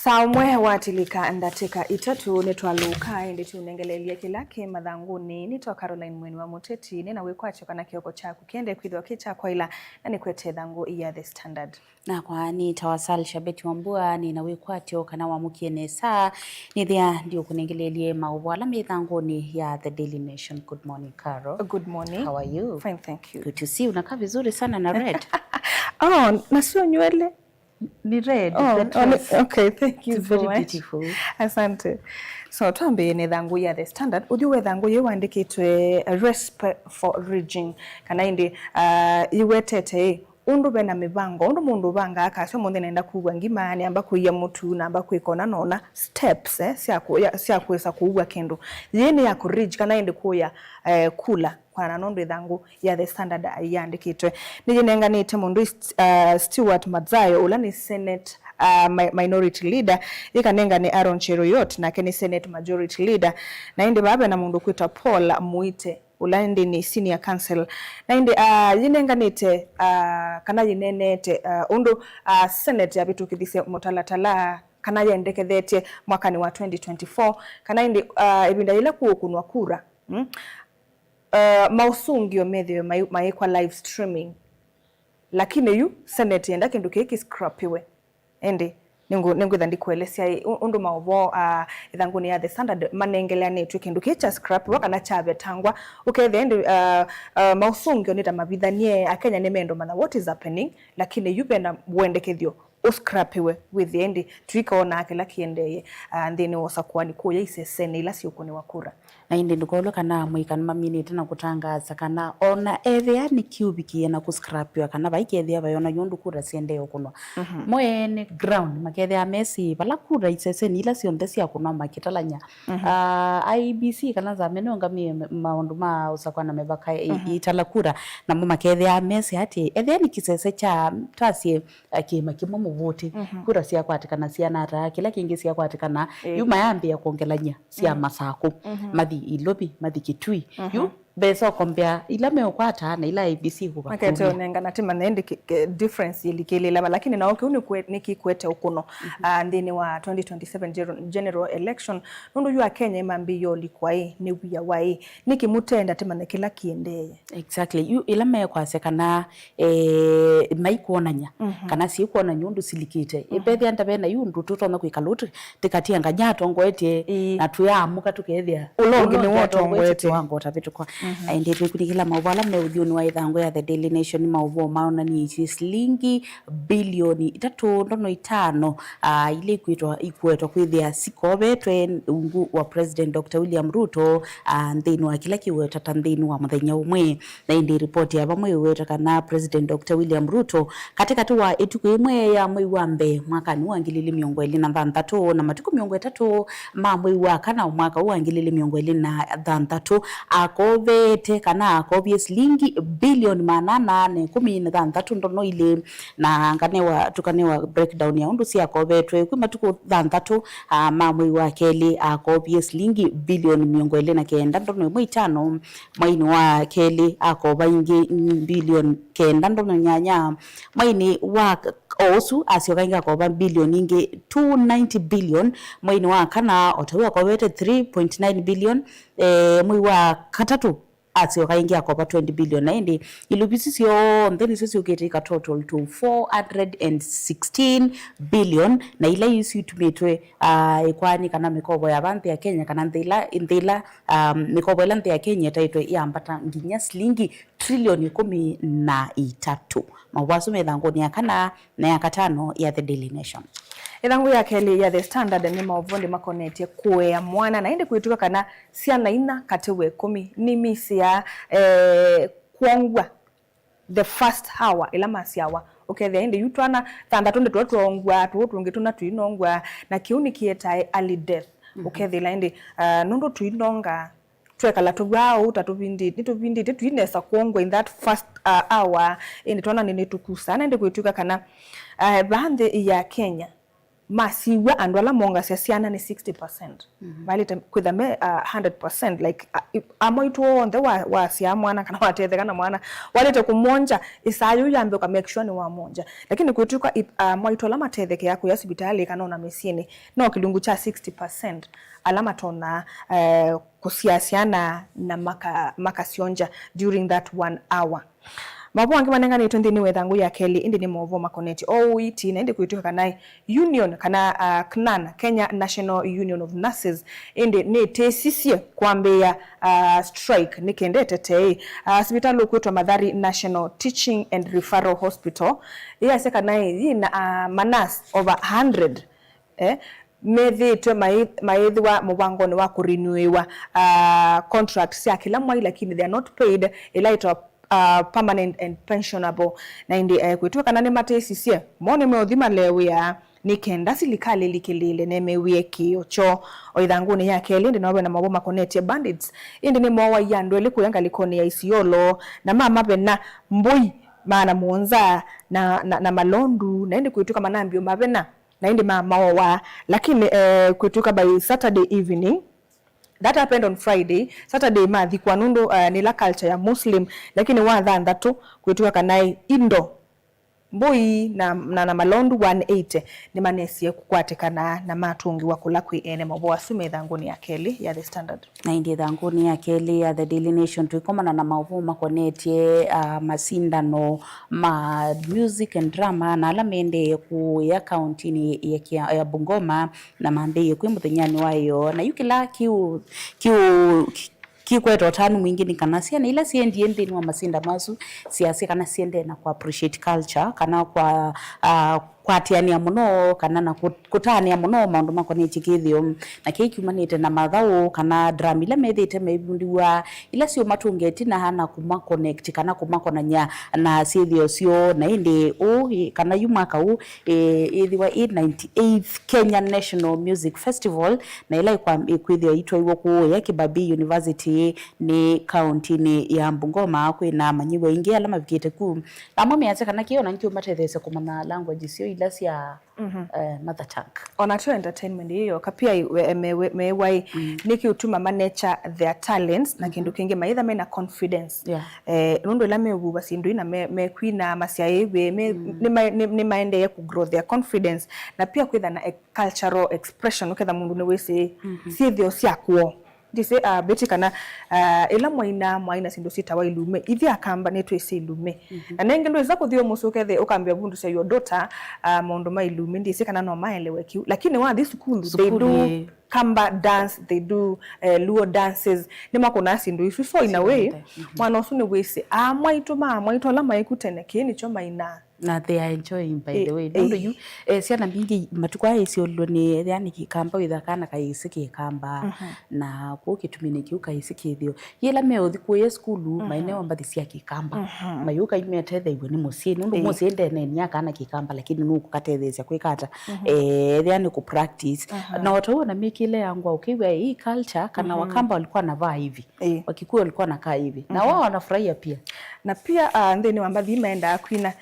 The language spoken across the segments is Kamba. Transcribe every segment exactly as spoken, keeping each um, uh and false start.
Thaa ũmwe watilĩka ndatĩka itatũ nĩtwalũka, ĩndĩ tũnengelelye kĩla kĩ mathangũnĩ. Nĩtwa Caroline Mweni wa Mũteti, nĩna wĩkwatyo kana kĩoko kyaku kĩende kwĩthĩwa kĩ kya kwaĩla, na nĩkwete ĩthangũ ya The Standard. Nakwa nĩ Tawasal Shabeti wa Mbua, nĩna wĩkwatyo kana wamũkie nesa, nĩthĩa ndiũkũnengelelye maũvoo ala me ĩthangũnĩ ya The Daily Nation. Good morning, Caro. Good morning. How are you? Fine, thank you. Good to see you. Unakaa vizuri sana na red. Oh, na sio nywele. Ni red, oh, the oh, ni- dress. Okay, thank you. It's so very much. Beautiful. Asante. So, twambĩĩe na ĩthangũ ya The Standard. Ũthyũ wa ĩthangũ yĩu wandĩkĩtwe, uh, Respect for Ridging. Kana ĩndĩ, uh, yĩwetete, ĩ, ũndũ ve na mĩvango, ũndũ mũndũ ũvangaa akasya, "Ũmũnthĩ nenda kũua ngima, nĩamba kũia mũtu, namba kwĩka ũna na ũna." Steps, eh, sya kũ-, ya, sya kwĩsa kũua kĩndũ. Yĩĩ nĩ ya kũridge, kana ĩndĩ kũya, eh, kula. Kwana nũndũ ĩthangũ ya The Standard yĩandĩkĩtwe. Nĩyĩnenganĩte mũndũ St-, uh, Stuart Madzayo, ũla nĩ Senate, uh, mi-, Minority Leader, yĩkanenganĩte Aaron Cheruiyot, nake nĩ Senate Majority Leader. Na ĩndĩ vaa vena mũndũ kwĩtwa Paul Muite, ũla ĩndĩ nĩ Senior Counsel. Na ĩndĩ, uh, yĩnenganĩte, uh, kana yĩneenete, uh, ũndũ, uh, Senate yavĩtũkĩthisye mũtalatala kana yendekethetye mwakanĩ wa twenty twenty-four, kana ĩndĩ, uh, ĩvinda yĩla kũũkũnwa kura. Mm? Uh, maũsũngĩo methĩwe mai-, mayĩkwa live streaming. Lakini yu Senate yenda kĩndũ kĩĩ kĩscrapiwe. Ĩndĩ, nĩngũ-, nĩngwĩtha ndikũelesya ĩ, ũ-, ũndũ maũvoo, uh, ĩthangũnĩ ya The Standard manengeleanĩtw'e kĩndũ kĩĩ kyascrapiwa kana kyavetangwa. Ũkethĩa ĩndĩ, uh, uh, maũsũngĩo nĩ ta mavithanie, Akenya nĩmendũmanya what is happening, lakini yu vena wendekethyo ũscrapiwe wĩthĩe ĩndĩ tũikoonaa kĩla kĩendee, ah, nthĩnĩ wa ũsakũani kũya isesenĩ ila siũkũnĩwa kura. Na ĩndĩ ndũkolwe kana amũika nĩmaminĩte na kũtangaasa kana ona ethĩa nĩkĩũvikie na kũscrapiwa kana vaikethĩa vayonany'a ũndũ kura siendee ũkũnwa. Mhm. Mo ene ground makethĩa mesĩ vala kura isesenĩ ila syonthe syakũnwa makĩtalany'a. Mhm. Ah, I E B C kana nzame nĩũngamĩe me-, maũndũ ma ũsakũa na mĩvaka ĩ-, mhm, ĩtala kura, namo makethĩa mesĩ atĩ ethĩa nĩ kĩsese kya tasye eh, kĩĩma kĩmwe mũvũtĩ. Mhm. Kura syakwatĩkana syanata, kĩla kĩngĩ syakwatĩkana, ĩĩ, yu mayambĩĩa kwongelany'a sya, mm, Masakũ, mhm, mathi Ilovi, mathi Kitui. Mhm. Yu mbesa ũkombea ila meũkwata na ila I E B C ĩkũvakunia. Makete ũnengana tĩmanya ĩndĩ kĩ-, kĩ-, difference ĩlikĩlĩla va, lakini nao kĩu nĩkwe-, nĩkĩkwete ũkũno, mhm, ah, nthĩnĩ wa twenty twenty-seven gero-, general election, nũndũ yu Akenya ĩmambĩĩe ũlikwa ĩ, nĩ wia wa ĩ, nĩkĩ mũtenda tĩmanye kĩla kĩendee. Exactly. Yu ĩla mekwasya kana, eh, maikwonany'a, mhm, kana syĩkwonany'a ũndũ silikĩte. Mhm. Ĩvethĩa ndavena yu ũndũ tũtonya kwĩkala ũu tĩ-, tĩkatie nganya atongoetye, ĩĩ, na twĩamũka tũkethĩa ũla ũngĩ nĩwe ũtongoetye kĩwango ũtavĩtũkwa. Mhm. Na ĩndĩ twĩkunĩkĩla maũvoo ala me ũthyũnĩ wa ĩthangũ ya The Daily Nation, maũvoo maonanĩtye silingi bilioni itatũ ndono itano, ah, ila ikwĩtwa, ikuetwa kwĩthĩa sikovetwe ungu wa President Doctor William Ruto, ah, nthĩnĩ wa kĩla kĩweta ta nthĩnĩ wa mũthenya ũmwe. Na ĩndĩ ripoti ya vamwe ĩweta kana President Doctor William Ruto, katĩkatĩ wa ĩtukũ ĩmwe ya mwei wa mbee mwakanĩ wa ngili ilĩ mĩongo ĩlĩ na thanthatũ na matukũ mĩongo ĩtatũ ma mwei wa kana mwaka ũũ wa ngili ilĩ mĩongo ĩlĩ na thanthatũ, akovete kana akovie silingi bilioni maana ana na ĩkũmi na thanthatũ ndono ilĩ. Na nganewa, tũkanewa breakdown ya ũndũ syakovetwe. Kwĩ matukũ thanthatũ, ah, ma mwei wa kelĩ, akovie silingi bilioni mĩongo ĩlĩ na kenda ndono ĩmwe itano. Mweinĩ wa kelĩ, akova ingĩ bilioni kenda ndono nyanya. Mweinĩ wa k-, o ũsu, asyoka ingĩ akova bilioni ingĩ two ninety billion. Mweinĩ wa kana, o ta w'o akovete three point nine billion. Eh, mwei wa katatũ, asyoka ĩngĩ akopa twenty billion. Na ĩndĩ iluvi isu syonthe nĩsyo syũkĩte ika total to four hundred and sixteen billion, na ila isu itumĩtwe, ah, ĩkwani kana mĩkovo ya va nthĩ ya Kenya, kana nthĩ ila, nthĩ ila, um, mĩkovo ĩla nthĩ ya Kenya ĩtaĩtwe yambata nginya silingi trilioni ĩkũmi na itatũ. Maũvoo asu me ĩthangũnĩ ya kana na ya katano ya The Daily Nation. Ĩthangũ ya kelĩ ya The Standard nĩ maũvoo ndĩ makonetye kũea mwana, na ĩndĩ kwĩtw'ĩka kana syana inya katĩ wa ĩkũmi nimisĩaa, eh, kwongwa the first hour ĩla masyawa. Ũkethĩa ĩndĩ yu twana thanthatũ nĩ tũla twongwa, tũũ tũngĩ tũna tũinongwa, na kĩu nĩkĩetae early death. Mhm. Ũkethĩla ĩndĩ, ah, nũndũ tũinonga twekala tũvwaa ũu ta tũvindĩte, nĩtũvindĩte, tũinesa kwongwa in that first, uh, hour, ĩndĩ twana nĩ, nĩtũkusaa. Na ĩndĩ kwĩtw'ĩka kana, uh, vaa nthĩ ya Kenya, masiw'a andũ ala mongasya syana nĩ sixty percent. Mhm. Maĩlĩte kwĩtha me, uh, hundred percent, like, uh, i- amwe witũ onthe wa- wasyaa mwana kana watetheka na mwana, waĩlĩte kũmwongya ĩsaa yĩu yambe ũka make sure nĩwamwongya. Lakini kwĩtw'ĩka i- amwe witũ ala matethekeaa kũya sivitalĩ kana ona mĩsyĩnĩ, no kĩlungu kya sixty percent ala matonaa, eh, kũsyaa syana na maka- makasyongya during that one hour. Maũvoo angĩ manenganĩtwe nthĩnĩ wa ĩthangũ ya kelĩ, ĩndĩ nĩ maũvoo makonetye o ũiiti, na ĩndĩ kwĩtw'ĩka kana union kana, uh, knan, Kenya National Union of Nurses, ĩndĩ nĩtĩsisye kwambĩĩa, uh, strike nĩ kenda ĩtetee, uh, sivitalĩ ũkwĩtwa Mathari National Teaching and Referral Hospital, yĩasya kana yĩna, uh, manurse over hundred, eh, methĩĩtwe mai- mayĩthĩwa mũvangonĩ wa kũrinũĩwa, uh, contract sya kĩla mwai, lakini they are not paid, ĩla ĩtawa, uh, permanent and pensionable. Na ĩndĩ, eh, kwĩtw'ĩka kana nĩmatĩsisye, mo nĩmeũthi maleew'ĩa nĩ kenda silikalĩ ĩlikĩlĩĩle nemew'ĩe kĩĩo kyoo. O ĩthangũnĩ ya kelĩ, ĩndĩ nao ve na maũvoo makonetye bandits, ĩndĩ nĩmooaie andũ elĩ kũya ngalĩkonĩ ya Isiolo, na mamavena mbũi maana mũonza na, na, na malondu, na ĩndĩ kwĩtw'ĩka manambie ũmavena na ĩndĩ mamaoa. Lakini, eh, kwĩtw'ĩka by Saturday evening, that happened on Friday, Saturday mathikwa nũndũ, eh, nĩ ĩla culture ya Muslim, lakini wa thanthatũ kwĩtw'ĩka kana indo, mbũi na, na, na malondu one eighty nĩmanesie kũkwatĩkana na matũngĩwa kũla kwĩ ene maũvoo asu me ĩthangũnĩ ya kelĩ ya The Standard. Na ĩndĩ ĩthangũnĩ ya kelĩ ya The Daily Nation, tũikomana na maũvoo makonetye, ah, masindano ma music and drama na ala maendee kũya kauntinĩ ya kia- ya Bungoma, na mambĩĩe kwĩ mũthenyanĩ wa ĩyoo. Na yu kĩla kĩu- kĩu- kĩkweta ũtanu mwingĩ nĩ kana syana ila siendie nthĩnĩ wa masindano asu syasya kana siendee na kũ appreciate culture, kana kwa, ah, kwatĩanĩa mũno, kana na kũ- kũtanĩa mũno maũndũ makonetye kĩthĩo, na kĩĩ kiumanĩte na mathaũ kana drama ila methĩĩte meivundiw'a, ila syũmatũnga ĩtina na kũma connect kana kũmakonany'a na syĩthĩo syoo. Na ĩndĩ ũũ, ĩ, kana yu mwaka ũũ, ĩ, ĩthĩwa ĩ ninety-eighth Kenya National Music Festival, na ĩla ĩkwa- ĩkwĩthĩwa itwaiwe kũũya Kibabii University nĩ kauntinĩ ya Bungoma. Kwĩ na amanyĩw'a aingĩ ala mavikĩte ku, na amwe measya kana kĩĩ ona nĩkĩũmatetheesya kũmanya language syoo ila sya, mhm, eh, mother tongue. Ona tyo entertainment ĩyo, kapia i- we- me- we- meewai, mm, nĩkĩũtuma ma nurture their talents, na, mhm, kĩndũ kĩngĩ maitha mena confidence. Yeah. Eh, nũndũ ĩla meũvuva syĩndũ ina me- mekwina masyaĩw'e, me- mm, nĩma- nĩ- nĩmaendee kũ grow their confidence, na pia kwĩtha na e- cultural expression, ũketha mũndũ nĩwĩsĩ, mhm, syĩthĩo sya kwoo. Ndĩsĩ, ah, Betty, kana, ah, ĩla mwaina mwaina syĩndũ syĩtawa ilume. Ithyĩ Akamba nĩtwĩsĩ ilume. Mhm. Na nengĩ ndwĩsa kũthi o mũsyĩ ũkethe ũkambĩa vundũsya your daughter, ah, maũndũ ma ilume. Ndĩsĩ kana no maelewe kĩu. Lakini wathi sukulu, they do, sukulu, ĩĩ, Kamba dance, they do, eh, Luo dances. Nĩmakũnaa syĩndũ isu. So, in a way, syonthe, mhm, mwana ũsu nĩwĩsĩ, aa mwaitũ, maa mwaitũ ala maĩ ku tene, kĩĩ nĩkyo mainaa. Na they are enjoying, by the way. Nũndũ yu, eh, syana mbingĩ matukũ aa isyolilwe nĩ ethĩa nĩ Kĩkamba, wĩtha kana kayĩsĩ Kĩkamba. Mhm. Na kũu kĩtuminĩ kĩu kayĩsĩ kĩthĩo. Yĩla meũthi kũya sukulu, mhm, mainewa mbathi sya Kĩkamba. Mhm. Mayũka imetetheew'e nĩ mũsyĩ. Nũndũ mũsyĩ ndenenia kana Kĩkamba, lakini nũkũkatetheesya kwĩka ata? Mhm. Eh, ethĩa nĩ kũ practice. Mhm. Na o ta ũu na mĩkĩle ya ngwa, ũkĩw'a hii culture, kana, mhm, Wakamba walikuwa wanavaa hivi. Ĩĩ. Wakikuyu walikuwa wanakaa hivi. Na, mhm, wao wanafurahia pia. Na pia, ah, nthĩnĩ wa mbathi maendaa kwina.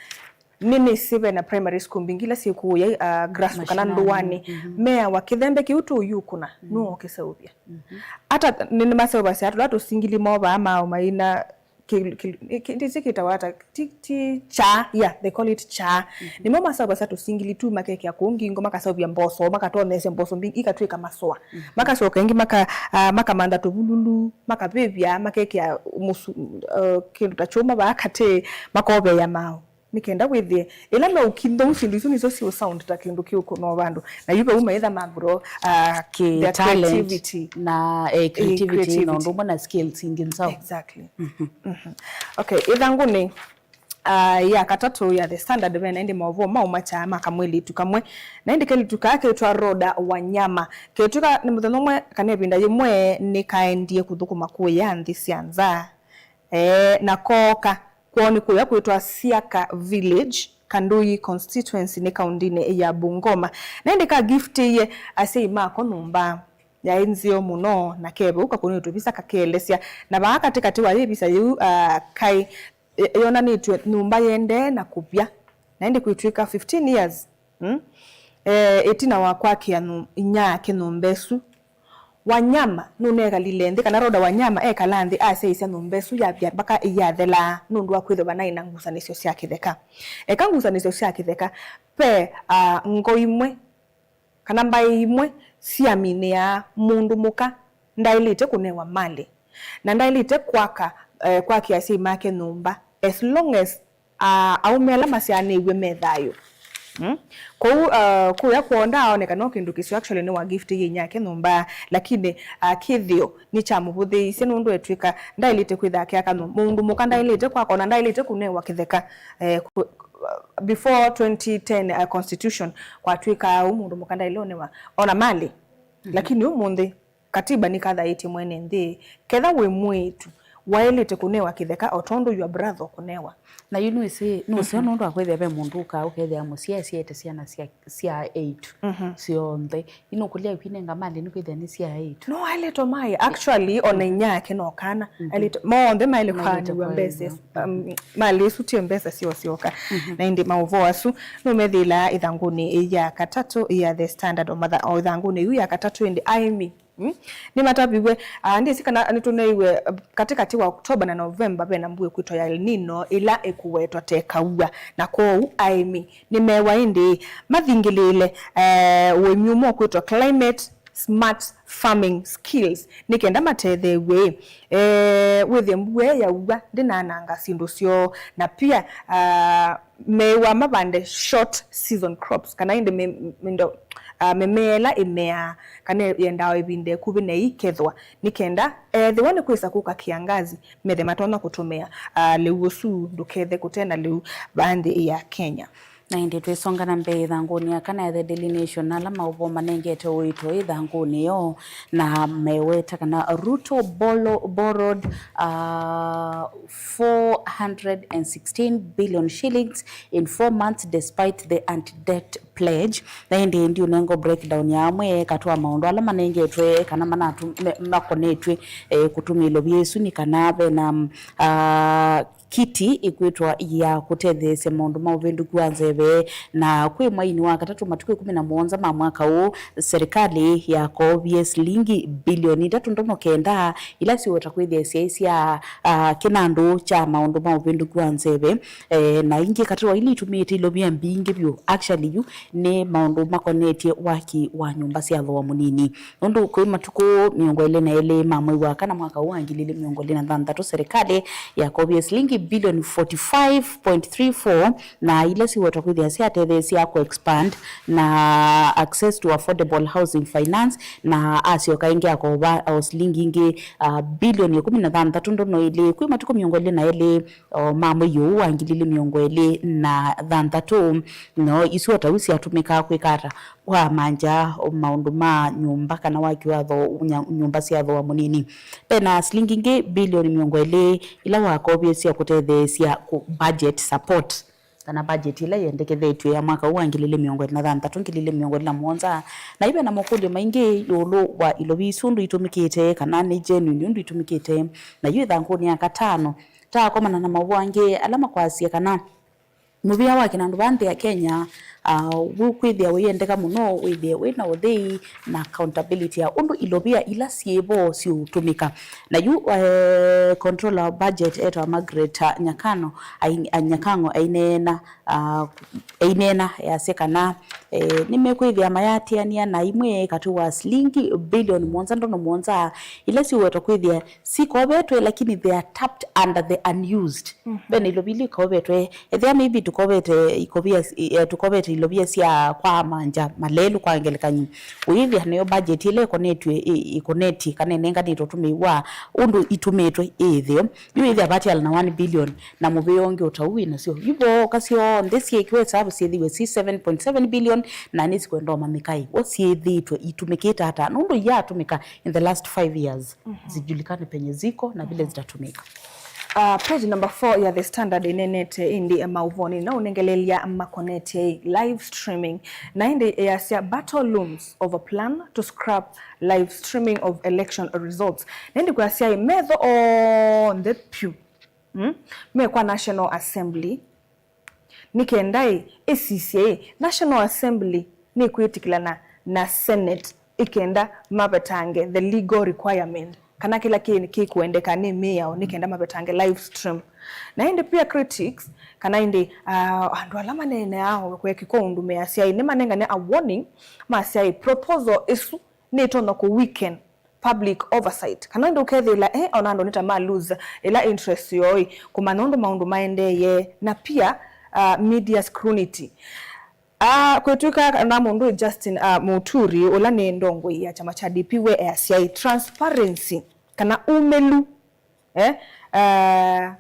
Nĩnĩsĩ ve na primary school mbingĩ ila syĩ kũũya, ah, grassroots kana mashinani, ndũanĩ. Mhm. Meawa kĩthembe kĩu tũũyũkũna, mhm, nũũ ũkĩseũvya? Mhm. Ata nĩ- nĩmaseũvasya tũla tũsingili movaa mao maina kĩ- kĩ- kĩ- ndĩsĩ kĩtawa ata, ti- ti kyaa, yeah, they call it kyaa. Mhm. Nĩmo maseũvasya tũsingili tu makekĩa kũu ngingo, makaseũvya mboso, makatoneesya mboso mbingĩ, ikatw'ĩka masũa. Mhm. Makacoka ĩngĩ maka- ah, makamantha tũvululu, makavĩvya, makekĩa mũsu- uh, kĩndũ ta kyũma vaa katĩ, makoveea mao. Nĩ kenda wĩthĩe ĩla meũkindhou syĩndũ isu nĩsyo siũ sound ta kĩndũ kĩũkũnwa vandũ. Na yu vau maitha ma grow, uh, their talent creativity. Na, eh, eh, creativity, creativity na ũndũ ũmwe na skills ingĩ nzaũ. Exactly. Mhm. Mhm. Okay, ĩthangũnĩ, uh, ya katatũ ya The Standard ve na ĩndĩ maũvoo maũmakya ma kamwĩlĩtu kamwe. Na ĩndĩ kelĩtu kaa ketwa Rhoda Wanyama. Ketw'ĩka nĩ mũthenya ũmwe kana ĩvinda yĩmwe nĩkaendie kũthũkũma kũya nthĩ sya nza. Eh, na kooka kwoo nĩ kũya kwĩtwa Siaka Village, Kandui Constituency, nĩ kaũndĩnĩ ya Bungoma. Na ĩndĩ ka giftĩie asyai mako nyũmba yaĩ nzeo mũno, na ke vau kakũnĩtwe visa kakeelesya. Na vaa katĩkatĩ wa yĩ visa yĩu, ah, kaĩ, e- yonanĩtw'e nyũmba yendee na kũvya. Na ĩndĩ kwĩtw'ĩka fifteen years, mm? Eh, ĩtina wa kwakĩa nyũ-, inyia yake nyũmba ĩsu, Wanyama nũnekalile nthĩ, kana Rhoda Wanyama ekala nthĩ asyaĩĩsya nyũmba ĩsu yavya mbaka ĩyathela nũndũ wa kwĩthĩwa naĩ na ngusanĩsyo sya kĩtheka. Eka ngusanĩsyo sya kĩtheka, ve, ah, ngo imwe kana mbaĩ imwe syaminĩaa mũndũ mũka ndaĩlĩte kũnewa malĩ, na ndaĩlĩte kwaka, eh, kwakĩa asyai make nyũmba as long as, ah, aũme ala masyaanĩw'e me thayũ. Mm? Kwoou, ah, kũya kwoo ndaaoneka no kĩndũ kĩseo, actually nĩwagiftĩie inyia yake nyũmba, lakini, ah, kĩthĩo nĩkyamũvũthĩĩisye nũndũ etw'ĩka ndaĩlĩte kwĩthĩa akĩaka nyũmba. Mũndũ mũka ndaĩlĩte kwaka, ona ndaĩlĩte kũnewa kĩtheka, eh, kũ-, before twenty ten, ah, constitution, kwatw'ĩkaa ũu mũndũ mũka ndaĩle ũnewa ona malĩ. Mhm. Lakini ũmũnthĩ, Katiba nĩkathaĩtye mwene nthĩ, ketha wĩ mwĩĩtu, waĩlĩte kũnewa kĩtheka o tondũ your brother ũkũnewa. Na yu nĩwĩsĩ, nũseo, mhm, nũndũ wa kwĩthĩa ve mũndũ ũkaa ũkethĩa mũsyai asyaĩte syana sya, sya eight, mhm, syonthe. Yu nũkũlea kwinenga malĩ nĩkwĩthĩa nĩ sya eight. No aĩlĩte maĩ, actually, ona inyia yake no kana. Mhm. Aĩlĩte, monthe maĩle, maĩlĩte kwaanĩw'a mbesa, kwaĩlwa, um, malĩ ĩsu ti mbesa syoo syoka. Mhm. Na ĩndĩ maũvoo asu nũmethĩĩlaa ĩthangũnĩ ya katatũ ya The Standard, o matha-, o ĩthangũnĩ yu ya katatũ ĩndĩ aĩmi Mm? Nĩmataviw'e, ah, ndĩsĩ kana nĩtũneiwe, eh, katĩkatĩ wa October na November vena mbua ĩkwĩtwa ya El Nino ĩla ĩkũwetwa ta ĩkaua, na kwoou aĩmi nĩmewa ĩndĩ mathingĩlĩĩle, eh, ũĩmi ũmwe ũkwĩtwa climate smart farming skills nĩ kenda matetheew'e, eh, wĩthĩe mbua ĩĩ yaua ndĩnaananga syĩndũ syoo, na pia, ah, meĩwa mavande short season crops, kana ĩndĩ mĩ-, mĩndo, ah, mĩmea ĩla ĩmeaa kana yendaa o ĩvinda ĩkuvĩ na ĩikethwa, nĩ kenda ethĩwa nĩ kwĩsa kũka kĩangazi, methe matonya kũtũmĩa, ah, lĩu ũsu ndũkethe kũte na lĩu vaa nthĩ ya Kenya. Na ĩndĩ twĩsonga na mbee ĩthangũnĩ ya kana ya The Daily Nation, ala maũvoo manengete ũito ĩthangũnĩ yoo, na meweta kana Ruto borrow-, borrowed, ah, four hundred and sixteen billion shillings in four months despite the anti-debt pledge. Na ĩndĩ ndiũnengo breakdown ya amwe katwa maũndũ ala manengetwe kana manatu-, me-, makonetw'e, eh, kũtũmĩa ilovia ĩsu nĩ kana vena, ah, kiti ĩkwĩtwa ya kũtetheesya maũndũ ma ũvĩndũku wa nzeve, na kwĩ mwainĩ wa katatũ matukũ ĩkũmi na mũonza ma mwaka ũũ, serikali yakoovie silingi bilioni itatũ ndono kenda ila siũvota kwĩthĩa syaĩ sya, ah, kĩnandũ kya maũndũ ma ũvĩndũku wa nzeve, eh, na ingĩ katĩ wa ila itũmĩĩte ilovia mbingĩ vyũ, actually, yu nĩ maũndũ makonetye waki wa nyũmba sya thooa mũnini. Nũndũ kwĩ matukũ mĩongo ĩlĩ na elĩ ma mwei wa kana mwaka ũũ wa ngili ilĩ mĩongo ĩlĩ na thanthatũ, serikali yakovie silingi bilioni forty five point three four, na ila siwetwa kwĩthĩa syatetheesya ku expand na access to affordable housing finance, na asyoka ĩngĩ akova o silingi ingĩ, ah, bilioni ĩkũmi na thanthatũ ndono ĩlĩ kwĩ matukũ mĩongo ĩlĩ na elĩ, o, ma mwei ũũ wa ngili ilĩ mĩongo ĩlĩ na thanthatũ. No isu o ta u syatũmĩkaa kwĩka ata? Kwa manja, o, maũndũ ma nyũmba kana waki wa thoo, nya-, nyũmba sya thooa mũnini. Ve na silingi ingĩ bilioni mĩongo ĩlĩ ila wakovie sya kũtetheesya ku budget support, kana budget ĩla yendekethetw'e ya mwaka ũũ wa ngili ilĩ mĩongo ĩlĩ na thanthatũ, ngili ilĩ mĩongo ĩlĩ na mũonza. Na yu ve na makũlyo maingĩ ĩũlũ wa ilovi isu ũndũ itũmĩkĩte, kana nĩ genuine ũndũ itũmĩkĩte. Na yu ĩthangũnĩ ya katano, ta akomana na maũvoo angĩ ala makwasya kana mũvĩa wa kĩnandũ vaa nthĩ ya Kenya, ah, wĩkwĩthĩa ũyendeka mũno wĩthĩe wĩ na ũthei na accountability ya ũndũ ilovia ila syĩ vo siũtũmĩka. Na yu, eh, controller wa budget etawa Margaret, ah, Nyakano, ai-, ah, Nyakang'o aineena, ah, aineena yasya kana, eh, nĩmekwĩthĩa mayaatĩanĩa na imwe katĩ wa silingi bilioni mũonza ndono mũonza ila siũwetwa kwĩthĩa sikovetwe, lakini they are tapped under the unused. Mhm. Ve na ilovia ila ikovetwe, ethĩa maybe tũkovete ikovia, eh, tũkovete ilovia sya kwa manja malelũ kwa ngelekany'o. Ũyĩthĩa nĩyo budget ĩla ĩkonetw'e, ĩ-, ĩkonetye kana ĩnenganĩtwe ũtũmĩi wa ũndũ itũmĩtwe ĩtheo. Yu ĩthĩa vatiala na one billion na mũvĩa ũngĩ ũtau wĩ nasyo. Yu vooka syonthe syĩkiwe savu syĩthĩwe si seven point seven billion na nĩsikwenda ũmanyĩka ĩ, o syĩthĩĩtwe itũmĩkĩte ata? Nũndũ iyatũmĩka in the last five years, mhm, zijulikane penye ziko na vile zitatumika. Uh, page number four ya The Standard ĩnenete ĩndĩ maũvonĩ na ũnengelelya makonetye live streaming. Na ĩndĩ yasya, "Battle looms over plan to scrap live streaming of election results." Na ĩndĩ kwasya ĩ, metho onthe pyũ, mm, me kwa National Assembly, nĩ kenda ĩ, ĩsisye ĩ, National Assembly nĩkwĩtĩkĩlana na Senate ĩkenda mavetange the legal requirement, kana kĩla kĩ- kĩkwendeka nĩ mĩao nĩ kenda mavetange live stream. Na ĩndĩ pia critics, kana ĩndĩ, ah, andũ ala maneeneaa kwekĩka ũndũ measya ĩ, nĩmanengane a warning, masya ĩ, proposal ĩsu nĩtonya kũ weaken public oversight, kana ĩndĩ ũkethĩla, eh, ona andũ nĩ ta ma lose ĩla interest yoo ĩ, kũmanya ũndũ maũndũ maendeeye, na pia, ah, media scrutiny. Ah, kwĩtw'ĩka na mũndũ Justin, ah, Muturi, ũla nĩ ndongoi ya kyama kya D P, we easya ĩ, transparency, kana umĩlu, eh, ah,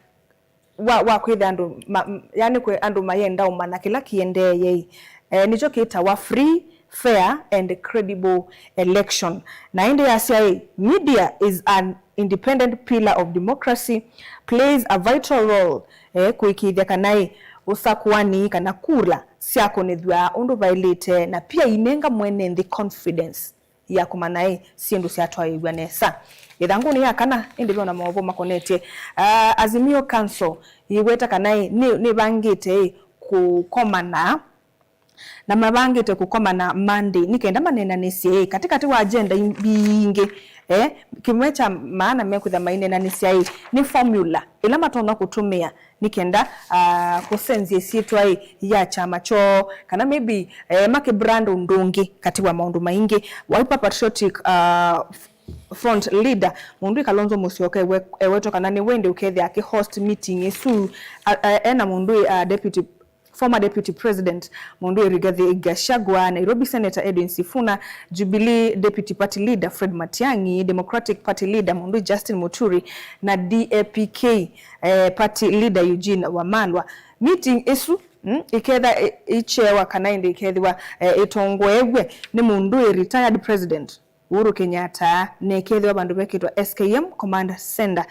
wa, wa kwĩthĩa andũ ma- m- yani kwĩ andũ mayenda ũmanya kĩla kĩendeeye ĩ, eh, nĩkyo kĩtawa free, fair and credible election. Na ĩndĩ yasya ĩ, media is an independent pillar of democracy, plays a vital role, eh, kũĩkĩĩthya kana ĩ, ũsakũani kana kura syakũnĩthw'a ũndũ vaĩlĩte, na pia inenga mwene nthĩ confidence ya kũmanya ĩ, syĩndũ syatwaĩĩw'a nesa. Ĩthangũnĩ ya kana, ĩndĩ ve ona maũvoo makonetye, ah, Azimio Council yĩweta kana ĩ, nĩ- nĩvangĩte ĩ, kũkomana, na mavangĩte kũkomana Monday nĩ kenda maneenanĩsye ĩ, katĩkatĩ wa agenda i- mbingĩ, eh, kĩmwe kya maana mekwĩtha maineenanĩsya ĩ, nĩ formula ĩla matonya kũtũmĩa nĩ kenda, ah, kũsenzya ĩsyĩtwa ĩ, ya kyama kyoo, kana maybe, eh, makĩ brand ũndũ ũngĩ katĩ wa maũndũ maingĩ. Wiper Patriotic, ah, f- Front leader, mũndũ Kalonzo Musyoka, ewe- ewetwa kana nĩwe ĩndĩ ũkethĩa akĩ host meeting ĩsu, a- a- ena mũndũ, ah, deputy former Deputy President mũndũ Rigathi Gachagua, Nairobi Senator Edwin Sifuna, Jubilee Deputy Party Leader Fred Matiang'i, Democratic Party Leader mũndũ Justin Muturi, na D A P K, eh, Party Leader Eugene Wamalwa. Meeting ĩsu, mm, ĩketha ĩ- ĩkyewa kana ĩndĩ ĩkethĩwa, eh, ĩtongoew'e nĩ mũndũ retired President Uhuru Kenyatta, na ĩkethĩwa vandũ vekĩtwa S K M Command Center.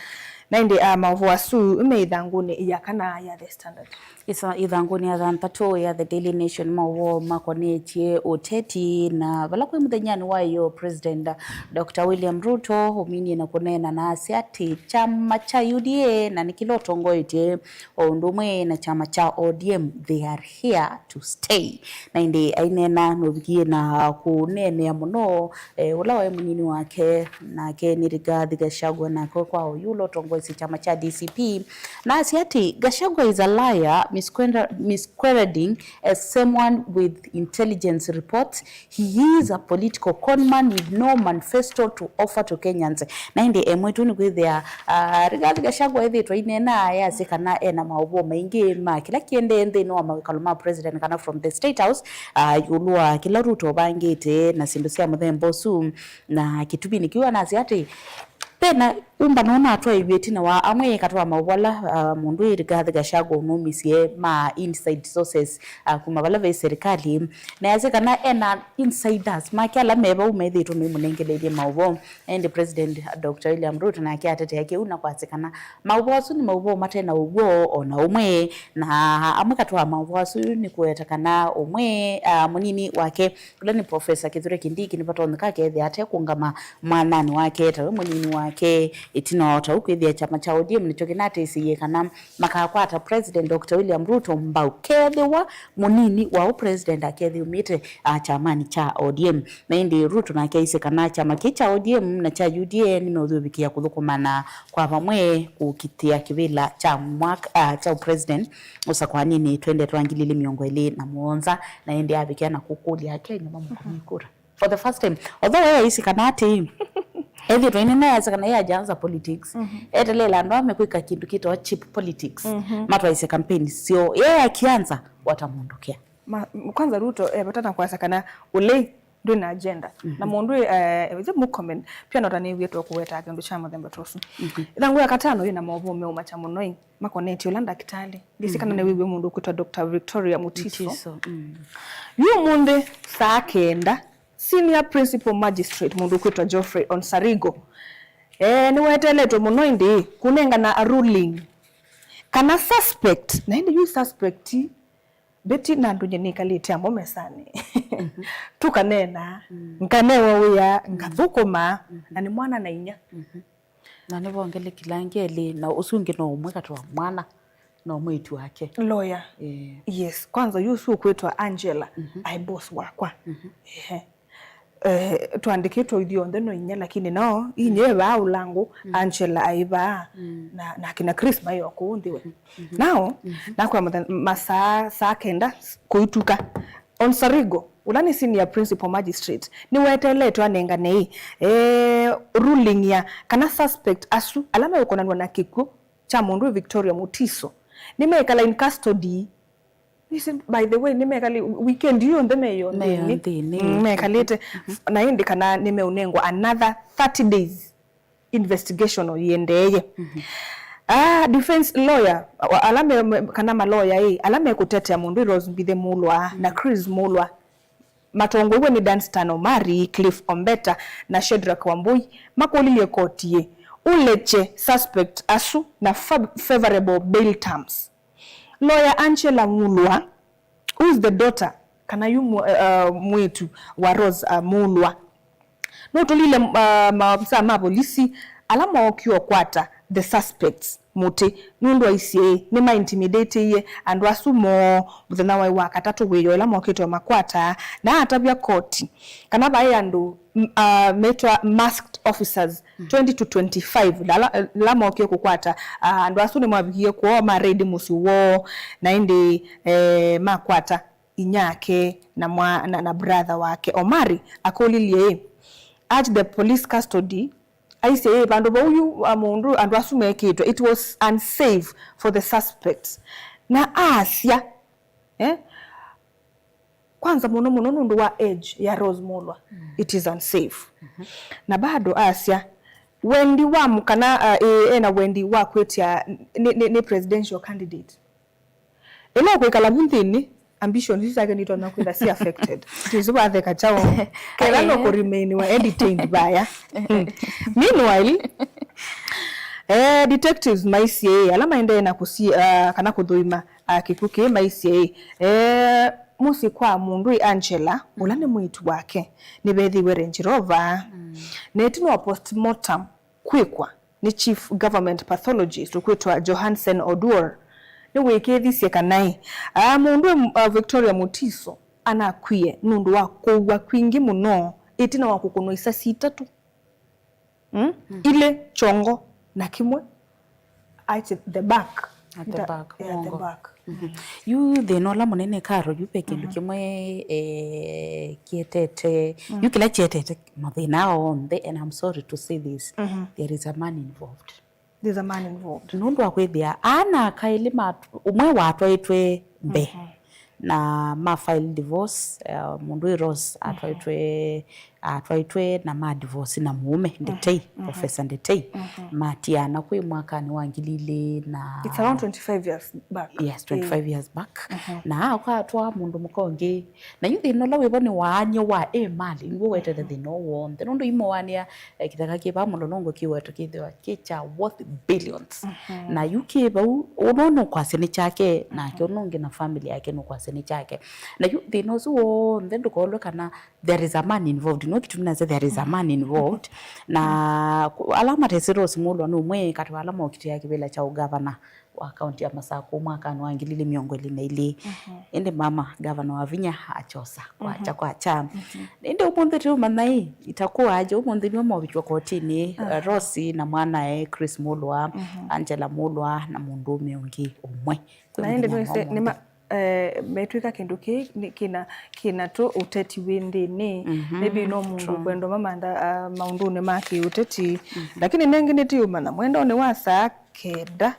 Na ĩndĩ, ah, maũvoo asu me ĩthangũnĩ ya kana ya The Standard. Isa- ĩthangũnĩ ya thanthatũ ya The Daily Nation, maũvoo makonetye ũteti, na vala kwĩ mũthenyanĩ wa ĩyo, President Doctor William Ruto ũminie na kũneena na asya atĩ kyama kya U D A na nĩ kĩla ũtongoetye o ũndũ ũmwe na kyama kya O D M, they are here to stay. Na ĩndĩ aineena nũvikie na kũneenea mũno, eh, ũla waĩ mũnini wake, nake nĩ Rigathi Gachagua, nake kwa ũyũ ũla ũtongoesye kyama kya D C P. Na asya atĩ Gachagua is a liar, misquender- misquerading as someone with intelligence reports. He is a political con man with no manifesto to offer to Kenyans. Na ĩndĩ e mwĩtũ nĩ kwĩthĩa, ah, Rigathi Gachagua ethĩtwe aineena yasĩ kana ena maũvoo maingĩ ma kĩla kĩendee nthĩnĩ wa mawĩkalo ma president kana from the State House, ah, ĩũlũ wa kĩla Ruto ũvangĩte na syĩndũ sya mũthemba ũsu. Na kĩtumi nĩ kĩu anasya atĩ vena ũmbano ũnatwaĩw'e ĩtina wa amwe katĩ wa maũvoo ala, ah, mũndũ Rigathi Gachagua ũnaumisye ma inside sources, ah, kuma vala ve serikali. Na yasĩ kana ena insiders make ala me vau methĩĩtwe maimũnengeleelye maũvoo. Ĩndĩ President Doctor William Ruto nake atetea kĩu na kwasya kana maũvoo asu nĩ maũvoo mate na ũw'o o na ũmwe. Na amwe katĩ wa maũvoo asu nĩ kũweta kana ũmwe, ah, mũnini wake, ũla nĩ Professor Kithure Kindiki, nĩvatonyeka akethĩa atekũngama mwananĩ wake, tawe mũnini wake, ĩtina o tau kwĩthĩa kyama kya O D M nĩkyo kĩnatĩsĩie kana makakwata President Doctor William Ruto mbau kethĩwa mũnini wao president akethĩumĩte, ah, kyamanĩ kya O D M. Na ĩndĩ Ruto nake aisye kana kyama kĩĩ kya O D M na kya U D A nĩmeũthyũvikĩa kũthũkũmana kwa vamwe kũkitĩa kĩvĩla kya mwaka, ah, kya president ũsakũaninĩ twende twa ngili ilĩ mĩongo ĩlĩ na mũonza, na ĩndĩ avikĩa na kũkũlya Akenya mamũkũnĩe kura. For the first time. Although yeye aisye kana atĩ ethĩtwe ĩnene yasya kana yeye ajaanza politics, eteleela andũ ame kwĩka kĩndũ kĩtawa cheap politics. Matwaisye campaign syo. Yeye akianza, watamũndũkĩa. Ma- kwanza Ruto, eh, vata na kwasya kana ũlei ndwĩ na agenda. Na mũndũ, eh, ĩthe Murkomen pia notanĩw'ĩtwe kũweta kĩndũ kya mũthemba ta ũsu. Ĩthangũ ya katano yĩna maũvoo meũmakya mũno ĩ, makonetye ũla ndakĩtalĩ. Ndĩsĩ kana nĩwĩw'e mũndũ ũkwĩtwa Doctor Victoria Mutiso. Mutiso, mm. Yu ũmũnthĩ saa kenda, Senior Principal Magistrate mũndũ ũkwĩtwa Geoffrey Onsarigo, eh, nĩweteletwe mũno ĩndĩ kũnengana a ruling kana suspect, na ĩndĩ yu suspect Betty na andũ nye nĩkalĩte amo mesanĩ. Tũkaneena, nganewa wĩa, ngathũkũma, na nĩ mwana na inya. Na nĩvongele kĩla ngelĩ, na ũsu ũngĩ no ũmwe katĩ wa mwana. no mwĩĩtu wake. Lawyer. Eh. Yes, kwanza yu ũsu ũkwĩtwa Angela, aĩ boss wakwa. Ehe. Eh, twandĩkĩtwe ithyonthe no inya, lakini no inyie vaa ũlangũ, Angela aĩ vaa, na, na kina Chris maĩ o kũu nthĩ we. Now, nakwĩa mũthenya, masaa, saa kenda kũituka, Onsarigo, ũla nĩ senior principal magistrate, nĩweteeletwe anengane ĩ, eh, ruling ya kana suspect asu ala meũkonanw'a na kĩkw'ũ kya mũndũ wĩ Victoria Mutiso nĩmekala in custody. Nĩsĩ, by the way, nĩmekali weekend ĩyo yonthe meyo Meyo nthĩnĩ. Nthĩnĩ. Mm, mekalĩte. Na ĩndĩ kana nĩmeũnengwa another thirty days investigation o yĩendeeye. Ah, defense lawyer, wa- ala me, me, kana maloya ĩ, ala mekũtetea mũndũ wĩ Rose Mbithe Mulwa na Chris Mulwa, matongoiwe nĩ Danstan Omari, Cliff Ombeta na Shedrack Wambui, makũlilye koti ĩ, ũlekye suspect asu na fab- favorable bail terms. Lawyer Angela Mulwa, who is the daughter, kana yu mw- uh, mwĩĩtu wa Rose, uh, Mulwa, nũtũlile, uh, maofisa ma polisi ala mookie ũkwata the suspects mũtĩ, nũndũ aisye nĩmaintimidateie andũ asu moo mũthenya waĩ wa katatũ wĩoo ĩla mokĩte ũmakwata, na atavya koti kana vaĩ andũ, m- uh, metwa masked officers twenty to twenty-five ala, ala mokie kũkwata, uh, andũ asu nĩmavikie kwoo ma raid mũsyĩ woo, na ĩndĩ, eh, makwata inyake na, mwa, na, na brother wake. Omari akũlilye ĩ, at the police custody, aisye ĩ, vandũ vau yu, a, mũndũ, andũ asu mekĩtwe, it was unsafe for the suspects. Na asya, eh, kwanza mũno mũno nũndũ wa age ya Rose Mulwa, it is unsafe. Na bado asya wendi wa mũ- kana, uh, ĩ, ena wendi wa kwĩtya nĩ, nĩ, nĩ presidential candidate. Ĩla ũkwĩkala vu nthĩnĩ, ambitions isu syake nitonya kwĩtha si affected. Tĩsĩ watheka kyaũ. Ketha no kũremainiwa entertained vaya. Meanwhile, eh, detectives maisye ĩ, ala maendee na kũsi, uh, kana kũthũima, uh, kĩkw'ũ kĩĩ maisye ĩ, eh, mũsyĩ kwa mũndũ ĩ Angela, ũla nĩ mwĩĩtu wake, nĩvethĩiwe Range Rover. Na ĩtina wa postmortem kwĩkwa nĩ chief government pathologist ũkwĩtwa Johansen Oduor, nĩwĩkĩĩthisye kana ĩ, aa, mũndũ, uh, Victoria Mutiso anakwie nũndũ wa kũua kwingĩ mũno ĩtina wa kũkũnwa isasi itatũ, mm? Ilĩ kyongo na kĩmwe at the back. At the back, Yeah, at the mũongo. Back. Yu thĩna ũla mũnene Karo, yu ve kĩndũ kĩmwe, eh, kĩetete, yu kĩla kĩetete mathĩna onthe, and I'm sorry to say this, there is a man involved. There's a man involved. Nũndũ wa kwĩthĩa ana aka elĩ ma- ũmwe watwaĩtwe mbee na ma file divorce, eh, mũndũ wĩ Rose atwaĩtwe, atwaĩtwe na ma divorce na mũũme Ndetei, Professor Ndetei, matiana kwĩ mwakanĩ wa ngili ilĩ na It's around twenty-five years back. Yes, twenty-five years back. Na akwatwa mũndũ mũka ũngĩ. Na yu thĩna ũla wĩvo nĩ waany'o wa ĩ mali, nĩw'o wetete thĩna ũũ w'onthe. Nũndũ imoanĩa, eh, kĩtheka kĩ vaa Mũlolongo kĩwetwe kĩthĩwa kĩ kya worth billions. Na yu kĩ vau, ũno nũkwasya nĩ kyake, nake ũno ũngĩ na family yake nũkwasya nĩ kyake. Na yu thĩna ũsu w'onthe ndũkolwe kana there is a man involved. No kĩtumi nasya there is a man involved. Na ku- ala matesĩ Rose Mulwa nĩ ũmwe katĩ wa ala mokitĩa kĩvĩla kya ũgavana wa kaunti ya Masakũ mwakanĩ wa ngili ilĩ mĩongo ĩlĩ na ilĩ. Ĩndĩ mama gavana wa vinya akyosa kwakya kwakya. Ĩndĩ ũmũnthĩ tũũmanya ĩ, itakũaja ũmũnthĩ nĩo movikw'a kotinĩ, eh, Rose na mwanae Chris Mulwa, Angela Mulwa na mũndũũme ũngĩ ũmwe. Kwĩ Na ĩndĩ mũthenya nĩwĩsĩ ũmwe nĩma- eh, metwĩka kĩndũ kĩĩ nĩ- kĩna, kĩna tũ ũteti wĩ nthĩnĩ. Maybe no mũndũ kwenda mamantha, ah, maũndũnĩ ma kĩũteti. Lakini nengĩ nĩtĩũmanya mwendonĩ wa saa kenda.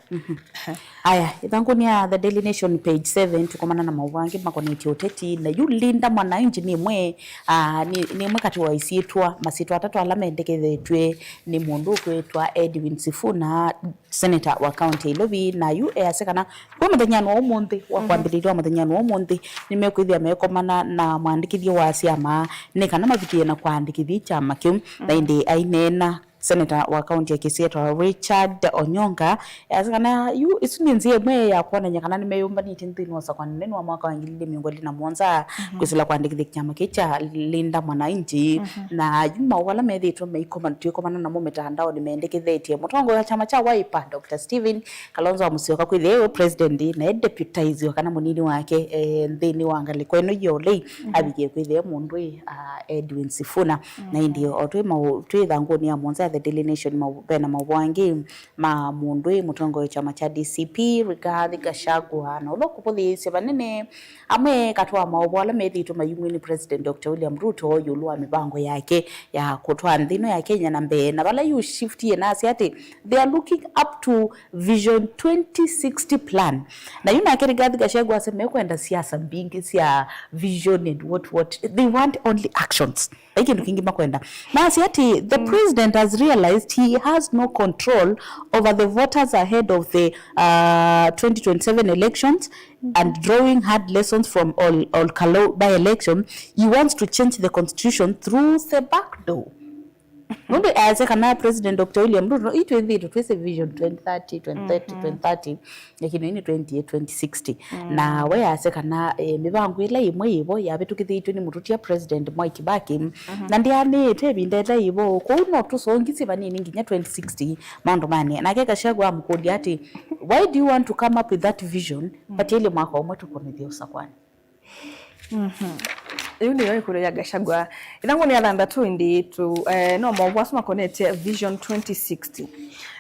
Aya, ĩthangũnĩ ya The Daily Nation page seven, tũkomana na maũvoo angĩ makonetye ũteti. Na yu Linda Mwananchi nĩ ĩmwe, ah, nĩ, nĩ ĩmwe katĩ wa isyĩtwa, masyĩtwa atatũ ala mendekethetw'e nĩ mũndũ ũkwĩtwa Edwin Sifuna, senator wa county ya Ilovi, na yu easya kana kwĩ mũthenyanĩ wa ũmũnthĩ, wa kwambĩlĩlya wa mũthenyanĩ wa ũmũnthĩ, nĩmekwĩthĩa mekomana na mwandĩkĩthya wa syama nĩ kana mavikĩe na kwandĩkĩthya kyama kĩu. Na ĩndĩ aineena Seneta wa kaunti ya Kisii etwa Richard Onyonga, easya kana yu, ĩsu nĩ nzĩa ĩmwe ya kwonany'a kana nĩmeyũmbanĩtye nthĩnĩ wa ũsakũani mũnene wa mwaka wa ngili ilĩ mĩongo ĩlĩ na mũonza, kwĩsĩla kũandĩkĩthya kyama kĩĩ kya Linda Mwananchi. Na yu maũvoo ala methĩĩtwe maikoma-, twĩkomana namo mĩtandaonĩ mendekethetye mũtongoi wa kyama kya Wiper, Doctor Stephen Kalonzo wa Musyoka kwĩthĩwa e president na e deputiziwa kana mũnini wake, eh, nthĩnĩ wa ngalĩko ĩno ya ũlei, avikie kwĩthĩa mũndũ ĩ, ah, Edwin Sifuna. Na ĩndĩ o twĩ mau-, twĩ ĩthangũnĩ ya mũonza ya The Daily Nation, mau-, vena maũvoo angĩ ma mũndũ ĩ mũtongoi wa kyama kya D C P, Rigathi Gachagua, na ũla ũkũvũthĩĩsya vanene amwe katĩ wa maũvoo ala methĩĩtwe mayumw'e nĩ President Doctor William Ruto ĩũlũ wa mĩvango yake ya kũtwaa nthĩ ĩno ya Kenya na mbee, na vala yu shift yĩnasya atĩ they are looking up to Vision twenty sixty plan. Na yu nake Rigathi Gachagua asya mekwenda siasa mbingĩ sya vision and what, what. They want only actions. Vai kĩndũ kĩngĩ makwenda. Nasya atĩ the president has realized he has no control over the voters ahead of the, uh, twenty twenty-seven elections and drawing hard lessons from Ol-, Olkalau by-election, he wants to change the constitution through the back door. Nũndũ easya kana President Doctor William Ruto, itwĩthĩĩtwe twĩsĩ vision twenty thirty, twenty thirty, twenty thirty, lakini ĩĩ nĩ twenty, twenty sixty. Na we easya kana, eh, mĩvango ĩla ĩmwe yĩvo yavĩtũkĩthĩtw'e nĩ mũtũtia President Mwai Kibaki, na ndĩanĩĩte ĩvinda ĩla yĩvo, kwoou no tũsongisye vanini nginya twenty sixty maũndũ manĩe. Nake Gachagua amũkũlya atĩ, "Why do you want to come up with that vision, but ĩlĩ mwaka ũmwe tũkũnĩthye ũsakũani?" Ĩu nĩyo ĩkũlyo ya Gachagua. Ĩthangũnĩ ya thanthatũ ĩndĩ tu, eh, no maũvoo asu makonetye Vision twenty sixty.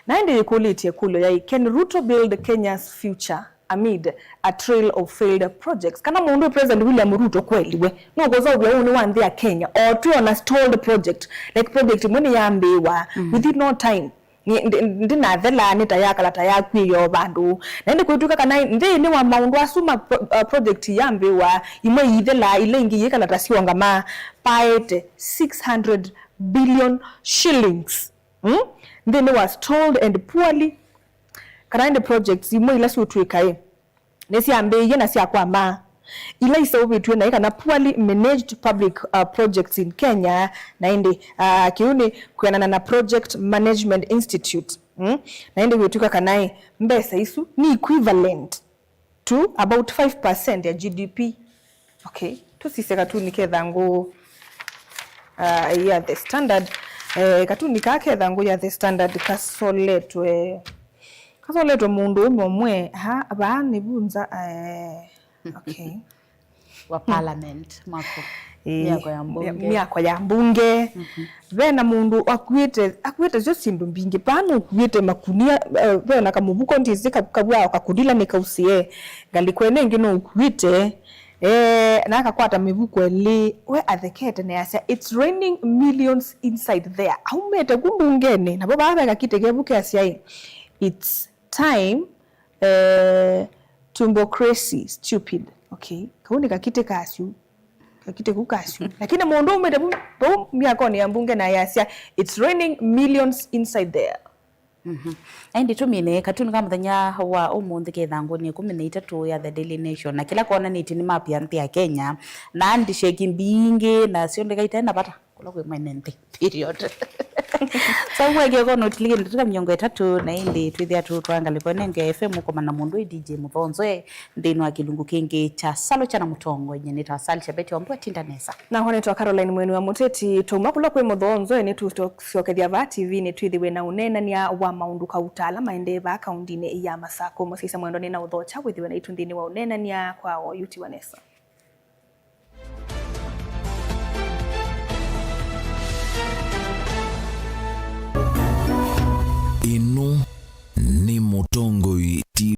Na ĩndĩ yĩkũlĩtye ĩkũlyo yaĩ, "Can Ruto build Kenya's future amid a trail of failed projects?" Kana mũndũ President William Ruto kweli we nũkũseũvya ũnĩ wa nthĩ ya Kenya, o twĩona stalled project, like, project ĩmwe nĩyambĩĩwa within no time. Nĩ-, ndi-, ndĩnathelaa nĩ ta yakala ta yakw'ĩĩe o vandũ. Na ĩndĩ kwĩtw'ĩka kana nthĩnĩ wa maũndũ asu ma pro-, uh, project yambĩĩwa, imwe iithelaa, ila ingĩ iikala ta syongamaa, paete six hundred billion shillings, mm? Nthĩnĩ wa stalled and poorly, kana ĩndĩ projects imwe ila syũtw'ĩka ĩ, nĩsyambĩĩie na syakwama, ila iseũvĩtw'e naĩ kana poorly managed public, uh, projects in Kenya, na ĩndĩ, uh, kĩu nĩ kwĩanana na Project Management Institute, mm? Na ĩndĩ kwĩtw'ĩka kana ĩ, mbesa isu nĩ equivalent to about five percent ya G D P. Okay, tũsisye katuni kethangũ, uh, ya The Standard. Eh, katuni kaa kethangũ ya The Standard kasoletwe Kasoletwe mũndũũme ũmwe, ha, vaa nĩvu nza, eh, okay. Wa parliament, mwako. Ĩĩ, myako ya mbunge. Myako ya mbunge. Mhm. Ve na mũndũ akuĩte, akuĩte syo syĩndũ mbingĩ. Vaa nũkuĩte makunia, eh, ve na kamũvuko ndĩsĩ ka-, kavwaa o kakunila nĩ kausie. Ngalĩko ĩno ĩngĩ nũkuĩte, eh, na akakwata mĩvuko ĩlĩ. We athekete na asya, "It's raining millions inside there." Aumĩte ku mbungenĩ, navo vaa ve kakitĩ kevu keasya, "It's time, eh, tumbocracy, stupid." Okay. Kau nĩ kakitĩ kasyu. Kakitĩ kau kasyu. Lakini mũndũ aumĩte vau, vau myakonĩ ya mbunge na yasya, "It's raining millions inside there." Mhm. Ĩndĩ tũmine katuni ka mũthenya wa ũmũnthĩ kethangũnĩ ĩkũmi na itatũ ya The Daily Nation, na kĩla konanĩtye nĩ map ya nthĩ ya Kenya, na handshake mbingĩ, na syonthe itaĩ na vata. Kũla kwĩ mwene nthĩ, period. So, weke kono ũtilikĩle ndatĩka mĩongo ĩtatũ, na ĩndĩ twĩthĩa tũtwaa ngalĩko ĩno ya F M ũkomana mũndũ ĩ D J Mũthonzoe nthĩnĩ wa kĩlungu kĩngĩ kya Salo kya na Mũtongo. Nyie nĩtawa Sally Shabeti wa Mbua, tinda nesa. Nakwa nĩtawa Caroline Mweni wa Mũteti. Twauma kũla kwĩ Mũthonzoe, nĩtũsyokethya vaa T V-nĩ twĩthĩwe na ũneenany'a wa maũndũ kauta ala maendee vaa kaũndĩnĩ ya Masakũ. Mũsyaĩĩsya mwendwa, nĩnaũthokya wĩthĩwe naitũ nthĩnĩ wa ũneenany'a kwa oyu, tiwa nesa.